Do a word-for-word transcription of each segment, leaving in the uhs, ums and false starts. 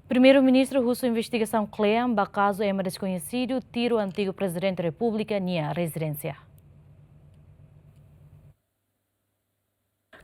Primeiru-Ministru husu investigasaun kle'an ba kazu ema deskoñesidu tiru antigu Prezidente Repúblika nia rezidénsia.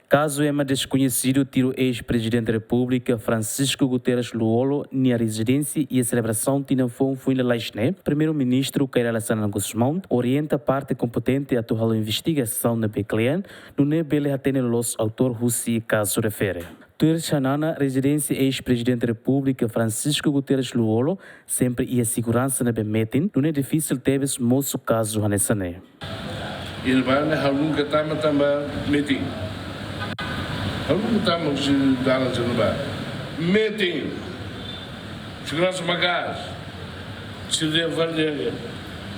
Kazu ema deskoñesidu tiru eis-Prezidente Repúblika Francisco Guterres Lú-Olo nia rezidénsia iha selebrasaun tinan foun foin lalais ne'e, Primeiru-Ministru Kay Rala Xanana Gusmão orienta parte kompetente atu halo investigasaun ne'ebé kle'an, nune'e bele hatene loloos autór husi kazu refere. Tuir Xanana, rezidénsia eis-Prezidente Repúblika Francisco Guterres Lú-Olo sempre iha seguransa ne'ebé metin, nune'e difisil tebes mosu kazu hanesan ne'e. Iha ne'ebá ne'e ha'u nunka tama tanba metin. Ha'u nunka tama husi dalan sira ne'ebá. Metin. Seguransa maka'as. Sira dehan fali dehan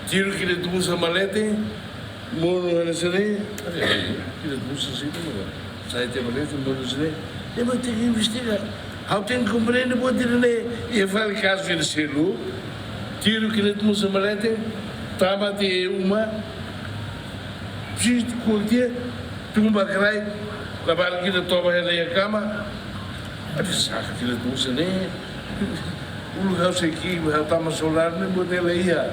tiru kilat musa malete, monu hanesan ne'e. Kilat musa sira monu. Sai tiha malete, monu hanesan ne'e. Ema tenke investiga. Ha'u tenke komprende buat ida-ne'e. Iha fali kazu ida seluk. Tiru kilat musa malete, tama tiha iha uma. Psit, kuak tiha, tun ba kraik, labarik ida toba hela iha kama. Adi saka kilat musa ne'e. Uluk ha'u sei ki'ik, ha'u tama solar ne'e buat ne'e la iha.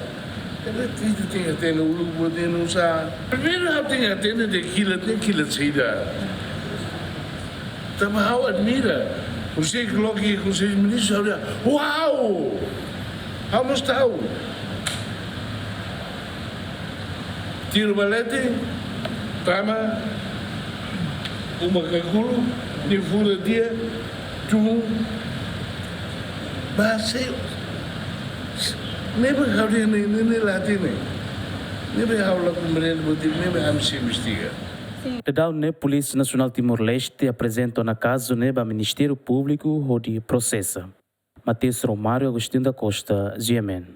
Ema tenke, tenke hatene uluk buat ne'e nusá. Primeiru ha'u tenke hatene dehan kilat ne'e kilat saida. Tanba ha'u admira. Hussein Kloki, Hussein Ministru, ha'u dehan, uau! Ha'u mós ta'uk. Tiru malete, tama, uma kakulu, nia fura tiha, tun. Ba sei, ne'ebé ha'u dehan ne'e, ne'e, ne'e la hatene. Ne'ebé ha'u la komprende buat ida-ne'e, ne'ebé ami sei investiga. Daudaun ne'e Polísia Nasionál Timor-Leste aprezenta ona kazu ne'e ba Ministériu Públiku hodi prosesa. Mateus Romário, Agostinho da Costa, G M N.